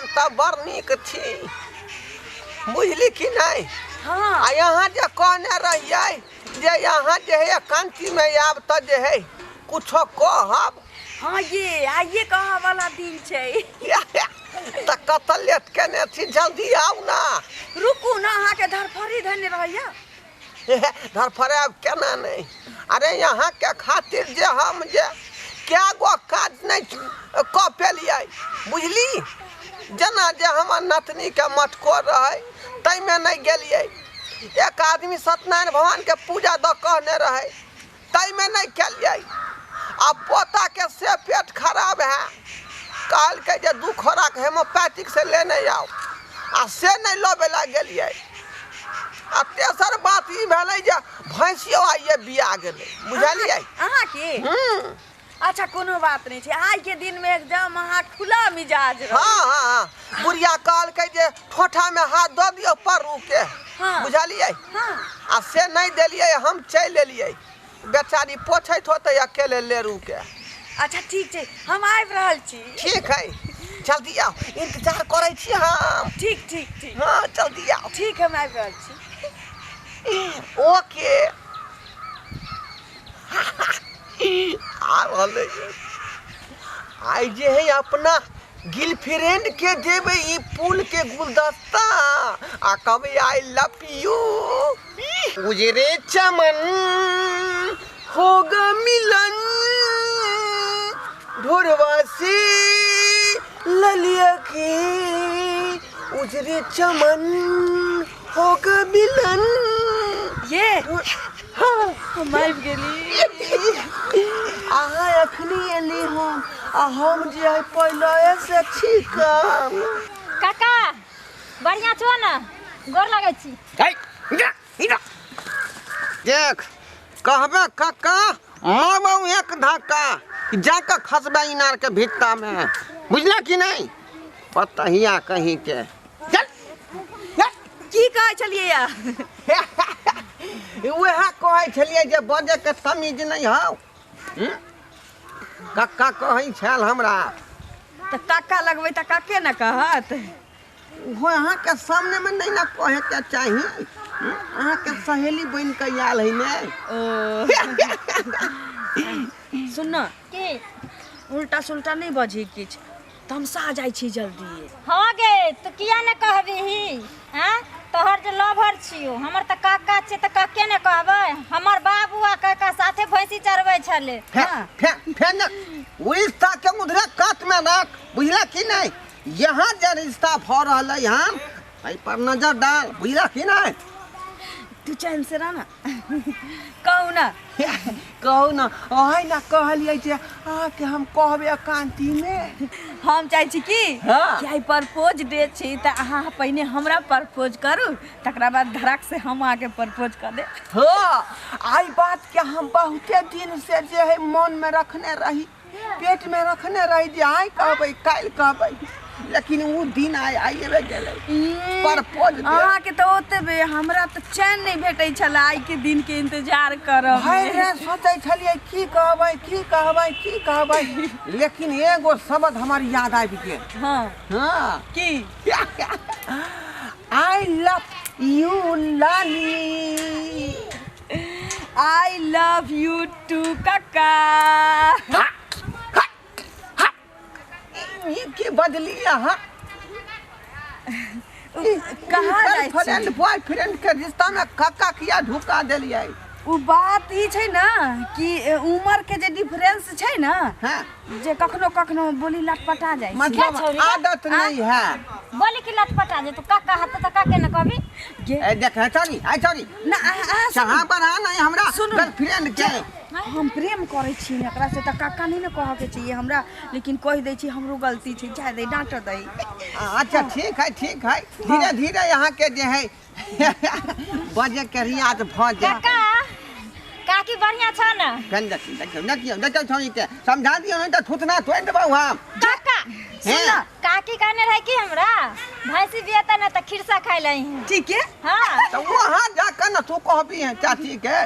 हम तऽ बड़ नीक छी, बुझली कि नहि? हाँ। आ यहाँ जे कहने रहियै जे यहाँ जे है एकांतीमे आयब तऽ जे है कुछो कहब। हाँ ये आइए कहाँ वाला दिन छै। तऽ कतऽ लेट केने छी, जल्दी आउ ना। रुकू ना, अहाँके धरफड़ी धने रहैया। धरफड़ायब केना नहि? अरे यहाँ के खातिर जे हम जे कए गो काज नहि कऽ पेलियै, बुझली? जेना जे हमर नतनीके मटकोर रहै ताहिमे नहि गेलियै, एक आदमी सत्यनारायण भगवानके पूजा दऽ कहने रहै ताहिमे नहि केलियै, आ पोताके से पेट खराब है, कहलकै जे 2 खोराक हेमोपैथिक से लेने आउ, आ से नहि लबै लए गेलियै। आ तेसर बात ई भेलै जे भैंसियो आइए बिया गेलै, बुझलियै अहाँके? अच्छा कोनो बात नहि छै, आइ के दिन में एकदम अहाँ खुला मिजाज रहू। हाँ हाँ हाँ, बुढ़िया कहलकै जे ठोठा में हाथ दऽ दियौ परू के। हाँ। बुझलियै? हाँ। आ से नहि देलियै, हम चलि एलियै, बेचारी पोछैत होतै अकेले लेरू के। अच्छा ठीक छै, हम आबि रहल छी। ठीक है, जल्दी आउ, इंतजार करै छी हम। ठीक ठीक ठीक। हाँ जल्दी आउ। ठीक, हम आबि रहल छी। ओके। आ रहलै आइ जे है अपना गर्लफ्रेंड के देबै ई फूल के गुलदस्ता आ कहबै I love you. उजरे चमन होगा मिलन ढोरवा से ललिया के, उजरे चमन होगा मिलन। ये हाँ। हम आबि गेली। अहाँ अखनी एली हम आ हम जे है पहिले से छी काम। काका बढ़िया छो ना? गोर लगै छी। देख कहबे काका मारबौ एक धक्का जाके खसबे इनार के भित्ता में, बुझला कि नहीं? पतहिया कहीं के। चल। की कहै छलियै या? वएह कहै छलियै जे बजै के तमीज नहीं हौ। कक्का कहै छल हमरा। तऽ काका लगबै तऽ काके ने कहत। ओहो अहाँके सामने में नहीं ना कहे के चाही, अहाँके सहेली बनि के आयल है ने। ओ सुन ना, की उल्टा सुल्टा नहीं बजही किछु, तमसा जाइ छी जल्दी। हाँ गे, तू किया ने कहबही? हाँ तोहर जे लवर छियो, हमर तऽ काका छियै तऽ काके ने कहबै। हमर बाबू आ काका साथे भैंसी चरबै छलै। फे फे ने रिश्ता के उधरे कात में रख, बुझला कि नहीं? यहाँ जे रिश्ता भऽ रहलै हन एहि पर नजर डाल, बुझला कि नहीं? तू चैन से रह ना, कहू ना। कहू ना, अहीं ना कहलियै जे अहाँके हम कहबै एकांती में। हम चाहै छी कि हाँ। कि आइ प्रपोज डे छी तऽ अहाँ पहिने हमरा प्रपोज करू, तकरा बाद धड़क से हम अहाँके प्रपोज कऽ देब। हाँ, आई बात के हम बहुते दिन से जे है मन में रखने रही, पेट में रखने रही जे आइ कहबै काल्हि कहबै, लेकिन उ दिन आइ आइए गेलै। Propose day. अहाँके तऽ ओतबे, हमरा तऽ चैन नहि भेटै छलै आइ के दिन के इंतजार करब। भरि राति सोचै छलियै की कहबै की कहबै की कहबै, लेकिन एगो शब्द हमर याद आबि गेल। हाँ। हाँ। की? I love you Lali. I love you too काका। ई की बजली अहाँ? कहाँ जाइ छी? गर्लफ्रेंड बॉयफ्रेंड के रिश्ता में काका किया ढुका देलियै? उ बात ई छै ना कि उम्र के जे डिफरेंस छै ना, हाँ। जे कखनो कखनो बोली लटपटा जाइ छै। मतलब क्या छोरी? आदत नहीं है। बोली की लटपटा जे तू काका हाथ तऽ काके ने कहबी? ए देख, ए छोरी, ए छोरी। ना, अहाँ सुनू। कहाँ बढ़ा नहीं हमरा सुनू। गर्लफ्रेंड के। हम प्रेम करै छी ने एकरा से, तऽ काका नहीं ने कहऽ के चाहिए हमरा, लेकिन कहि दै छी हमरो गलती छै, जाय दै, डांट दै। अच्छा ठीक है, ठीक है, धीरे धीरे यहाँ के जे है बजे के रियाज भऽ जाय। काका काकी बढ़िया छ ना? कन देखियौ, देखियौ, देखियौ, देखियौ छोरी के समझा दियौ, नहीं तऽ थुथना तोड़ि देबौ हम। काका हैं? सुन, काकी कहने रहे कि हमरा भैंसी बियता ना तऽ खिरसा खाइ लही। ठीक है। हाँ। तऽ वहाँ जाके न तू कहबी है चाची के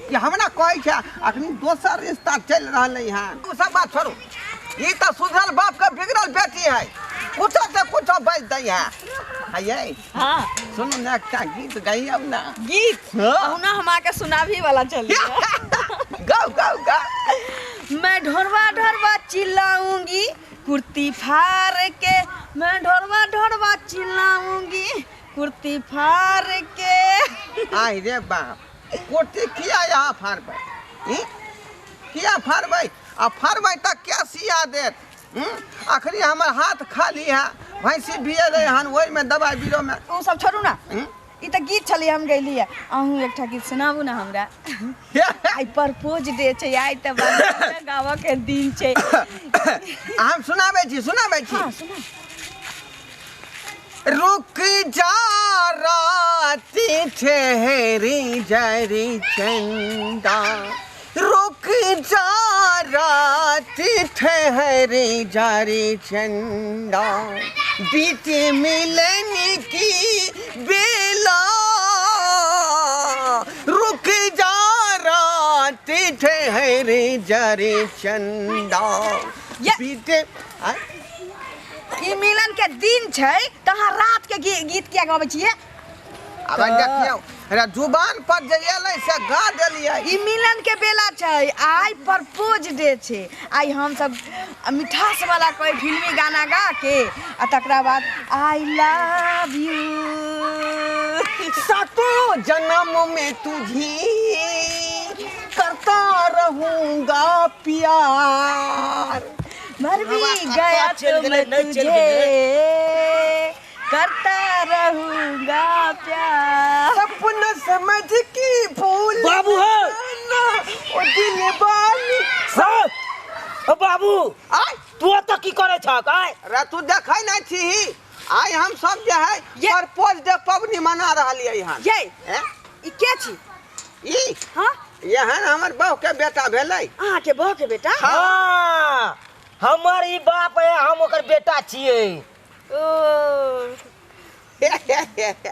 कि हमरा कहै छै अखनी दोसर रिश्ता चलि रहलै हन। ओ सब बात छोड़ू, ई तऽ सुधरल बाप के बिगड़ल बेटी है। कुछो से कुछो बाजि दै है। हयै। हाँ। सुनू ने, एकटा गीत गाइयौ ने। गीत? हाँ। अहुना हम आके सुनाबी वाला चलिए। गाउ गाउ गाउ। मैं ढोरवा ढोरवा चिल्लाऊंगी कुर्ती फाड़ के, मैं ढोरवा ढोरवा चिल्लाऊंगी कुर्ती फाड़ के। आहि रे बाप, कुर्ती किया यहाँ फाड़बै? ई? किया फाड़बै? आ फाड़बै तऽ क्या सिया देत? अखनी हमर हाथ खाली है, भैंसी बियेलै हन, ओहिमे दबाइ बीरोमे। ओ सब छोड़ू ना। हम्म? ई तऽ गीत छलै हम गैली। अहूँ एकटा गीत सुनाबू ने हमरा। आइ प्रपोज डे छै, आइ तऽ बड़ा गाबऽ के दिन छै। हम सुनाबै छी, सुनाबै छी। हाँ, सुना। रुक जा राती ठहरी जरी चंदा, रुक जा राती ठहरी जरी चंदा, बीत मिलन की बेला, रुक जा राती ठहरी जरी चंदा। ये- बीते आय? ई मिलन के दिन छै तऽ अहाँ रात के गीत किया गाबै छियै? आब देखियौ, अरे जुबान पर जे एलै से गा देलियै। ई मिलन के बेला छै, आइ प्रपोज डे छै। आइ हम सब मिठास वाला कोई फिल्मी गाना गा के आ तकरा बाद I love you. सातों जन्म में तुझे करता रहूंगा प्यार। मर भी बाबा, गया कतऽ चलि तो गेलै, मैं नहि चलि तुझे करता रहूंगा प्यार। सपना समझ की भूल बाबू हो। ना, ओ दिल वाली। हाँ, ओ बाबू। आय। तू ओतऽ की करै छहक आय? रे तू देखै नहीं छी, आइ हम सब जे है ये- प्रपोज डे पबनी मना रहलियै हन। ये हैं? ई के छी? ई? हाँ। एहन हमर बहू के बेटा भेलै। अहाँके बहू के बेटा? हाँ, हमर ई बाप है, हम ओकर बेटा छियै। ओ।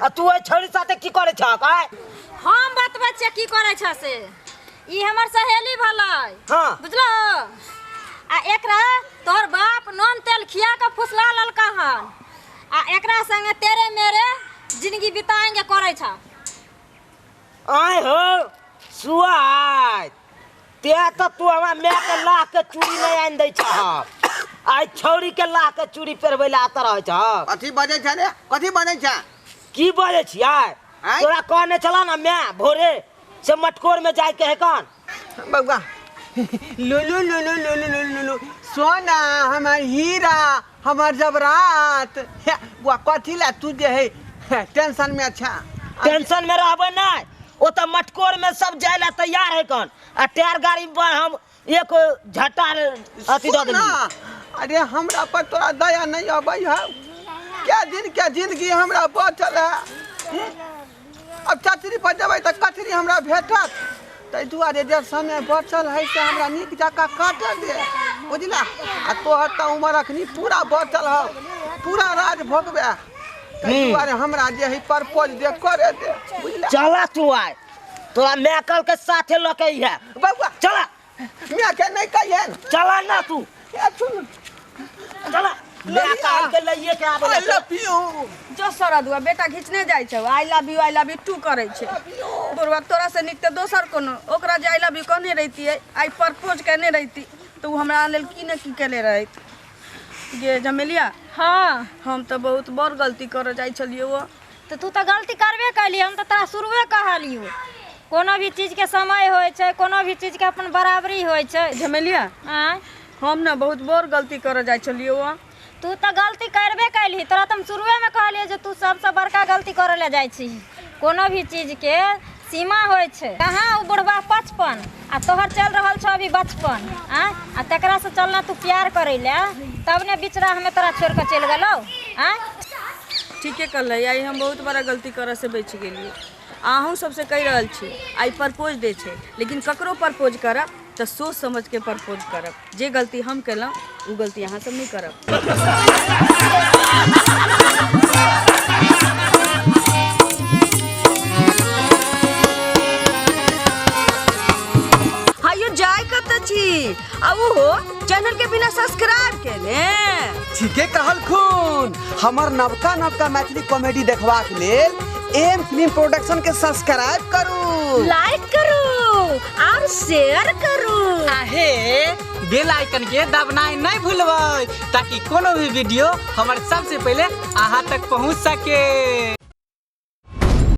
आ तू ओहि छौड़ी साथे की करै छहक आय? हम बतबै छियै की करै छ से। ई हमर सहेली भेलै। हाँ। बुझलो? आ एकरा तोहर बाप नून तेल खिया के फुसला ललका हन आ एकरा संगे तेरे मेरे जिंदगी बिताएंगे करै छ। आय हो सुआय, ते तऽ तू हमरा माय के लाह के चूड़ी नहि आनि दै छहक, आइ छौड़ी के लाह के चूड़ी पहिरबै लए आतर रहै छहक। कथी बजै छै रे? कथी बजै छै? की बजै छियै? आँय? तोरा कहने छला ने माय भोरे से मटकोर में जाय के है कन। बौआ लुलु लुलु लुलु लुलु लुलु, सोना हमर हीरा हमर जबरात। हे, बुआ कथी ला तू जे है टेंशन में अच्छा? टेंशन में रहबै नहि, ओ तऽ मटकोर में सब जाय ला तैयार है कन, आ टायर गाड़ी पर हम एक झटा अथी दऽ देलियै। सुना, अरे हमरा पर तोरा दया नहीं अबै है? क्या दिन के जिंदगी हमरा बचल है? अब चचरी पर जेबै तऽ कचरी हमरा भेटत? ताहि दुआरे जे समय बचल है से हमरा नीक जकाँ काटऽ दे, बुझला? आ तोहर तऽ उमर अखनी पूरा बचल हौ, पूरा राज भोगबे। ताहि दुआरे हमरा जे है प्रपोज दे करे दे, बुझला? चला तू आय, तोरा माय कल के साथे लऽ के अइहे। बौआ। चला। माय के नहीं कहियन। चला ना तू। ए, सुन। चला। माय कहल के लइए के आबै I लए। Love you. जो सरदुआ बेटा घिचने जाइ छौ, I love you I love you too करै छै। बुढ़वा तोरा से नीक तऽ दोसर कोनो ओकरा जे I love you कहने रहितियै, आइ प्रपोज केने रहिती तऽ ओ हमरा लेल की ने की केने रहैत। गे झमेलिया। हाँ। हम तऽ बहुत बड़ गलती करऽ जाइ छलियै ओ। तऽ तू तऽ गलती करबे कैली, हम तऽ तोरा शुरुए कहलियौ कोनो भी चीज के समय होइ छै, कोनो भी चीज के अपन बराबरी होइ छै। झमेलिया। आँय? हम ने बहुत बड़ गलती करऽ जाइ छलियै ओ। तू तऽ गलती करबे कैलही, तोरा तऽ हम शुरुएमे कहलियै जे तू सबसँ बड़का गलती करऽ लए जाइ छी। कोनो भी चीज के सीमा होइ छै। कहाँ ओ बुढ़बा 55 आ तोहर चलि रहल छौ अभी बचपन। आँय? आ तकरा से चलना तू प्यार करै लए, तब ने बीच राहमे तोरा छोड़ि कऽ चलि गेलौ। आँय? ठीके कहलै, आइ हम बहुत बड़ा गलती करऽ से बचि गेलियै। अहूँ सबसे कहि रहल छी, आइ प्रपोज डे छै, लेकिन ककरो प्रपोज करब तऽ सोच समझ के प्रपोज करब। जे गलती हम केलहुँ ओ गलती अहाँ सब नहि करब। हायो जाय कतऽ छी? आ ओहो चैनल के बिना सब्सक्राइब केने। ठीके कहलखुन। हमर नवका नवका मैथिली कॉमेडी देखबाक लेल एम फिल्म प्रोडक्शन के सब्सक्राइब करू, लाइक करू और शेयर करू। आहे बेल आइकन के दबनाइ नहीं भूलबै ताकि कोनो भी वीडियो हमर सबसे पहले अहाँ तक पहुँच सके।